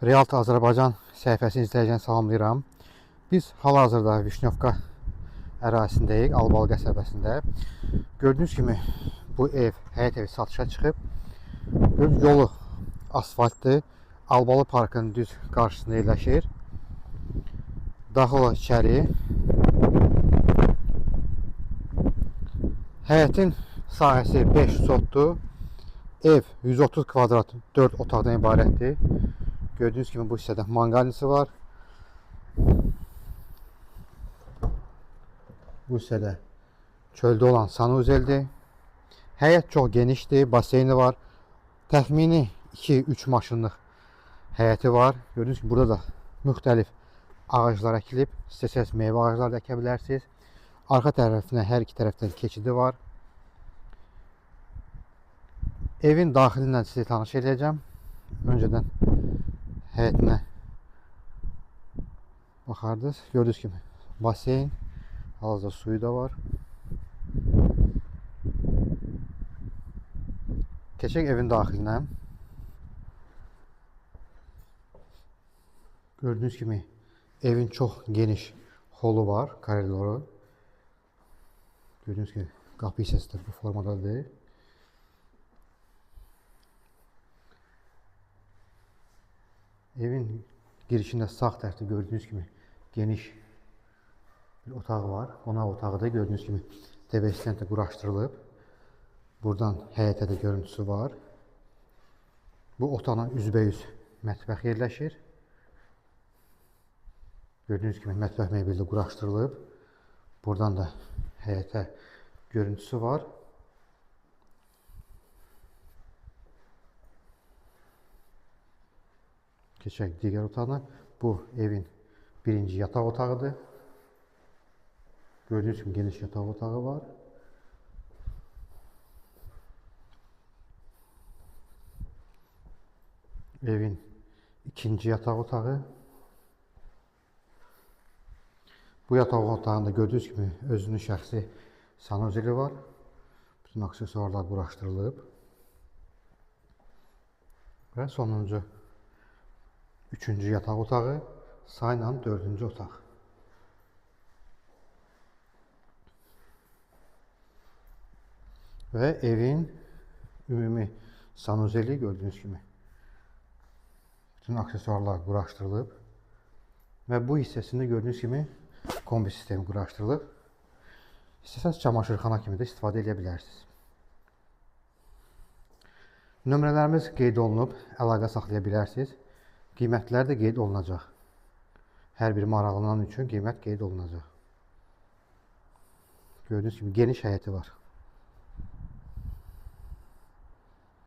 Realta Azərbaycan səhifəsini izləyicini salamlayıram. Biz hal-hazırda Vişnyovka ərazisindəyik, Albalı qəsəbəsində. Gördüyünüz kimi bu ev, həyət evi satışa çıxıb. Gördüyünüz yolu asfaltdır. Albalı parkının düz qarşısında yerləşir. Daxil olaq içəri. Həyətin sahəsi 5 sotdur. Ev 130 kvadrat 4 otaqdan ibarətdir. Gördüyünüz kimi bu hissədə manqalnisi var. Bu hissədə çöldə olan sanuzeldir. Həyət çox genişdir, baseyni var. Təxmini 2-3 maşınlıq həyəti var. Gördüyünüz kimi burada da müxtəlif ağaclar əkilib. İstəsəniz meyvə ağacları da əkə bilərsiniz. Arxa tərəfinə hər iki tərəfdən keçidi var. Evin daxili ilə sizi tanış eləyəcəm. Öncədən həyətinə baxardınız. Gördüyünüz kimi baseyn, hal-hazırda suyu da var. Keçək evin daxilinə. Gördüyünüz kimi evin çox geniş holu var, koridoru. Gördüyünüz kimi qapı hissəsi də bu formadadır. Evin girişində sağ tərəfdə gördüyünüz kimi geniş bir otaq var. Qonaq otağıdır. Gördüyünüz kimi TV stand də quraşdırılıb. Buradan həyətə də görüntüsü var. Bu otaqla üzbəyüz mətbəx yerləşir. Gördüyünüz kimi mətbəx mebeli də quraşdırılıb. Buradan da həyətə görüntüsü var. Keçək digər otağına. Bu evin birinci yataq otağıdır. Gördüyünüz kimi geniş yataq otağı var. Evin ikinci yataq otağı. Bu yataq otağında gördüyünüz kimi özünün şəxsi sanuzeli var. Bütün aksesuarlar quraşdırılıb. Və sonuncu üçüncü yataq otağı, sayla dördüncü otaq. Və evin ümumi sanuzeli gördüyünüz kimi. Bütün aksesuarlar quraşdırılıb. Və bu hissəsində gördüyünüz kimi kombi sistemi quraşdırılıb. İstəsəniz çamaşırxana kimi də istifadə edə bilərsiniz. Nömrələrimiz qeyd olunub, əlaqə saxlaya bilərsiniz. Qiymətlər də qeyd olunacaq. Hər bir maraqlanan üçün qiymət qeyd olunacaq. Gördüyünüz kimi geniş həyəti var.